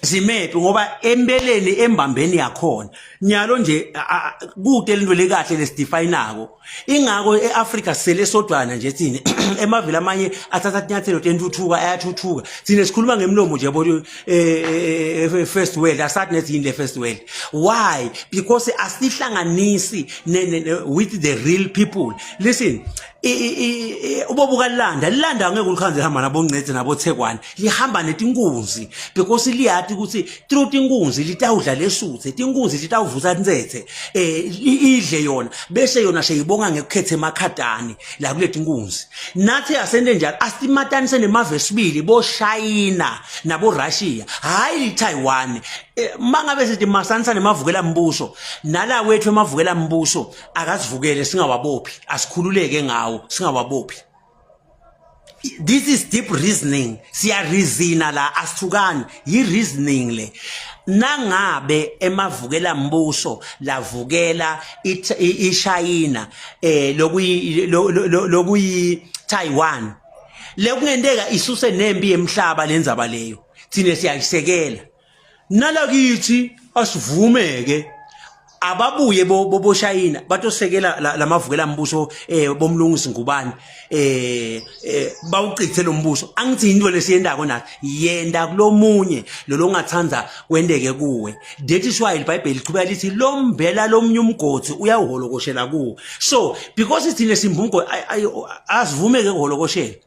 Zimephi ngoba empeleni embambeni yakhona nyalo nje kude lento lekahle lesidefinako ingako eAfrica sele sodwana nje thina emavili amanye athatha tinyathelo tentuthuka ayathuthuka thina sikhuluma ngemlomo nje yabo eh, eh, eh, first world asathi nethi yini le first world why because asihlanganisi with the real people listen ubobuka lilanda lilanda angeke ulikhanze lihamba naboncede nabothekwane lihamba netinkunzi because liyati ukuthi through tinkunzi litawudla lesuthe tinkunzi litawuvusa ntsetse eh idle yona bese yona seyibonga ngekukhetha emakhadani la kuletinkunzi nathi asente njalo asimatanise nemave esibili boshayina nabo Russia hayi iTaiwan eh, mangabe sithi masanisa nemavukela mbuso nala wethu emavukela mbuso akasivukele singawabophi asikhululeke ngawo singawabophi this is deep reasoning siya reasona la asithukani yi reasoning le nangabe emavukela mbuso lavukela iShayina eh lokuyi lokuyi Taiwan lekungenteka isuse nempi yemhlaba lenzaba leyo thina siyayisekela nalakithi asivumeke ababuye boshayina batosekela lamavukela mbuso eh bomlungisi ngubani eh, eh bawuchithe lo mbuso angithi into lesiyendako nathi yenda kulomunye lo longathanda kwenteke kuwe that is why iBhayibheli liqhubeka lithi lombela lomnye umgodi uyawuholokoshela kuwo so because thina simba umgodi asivumeke kuholokoshela.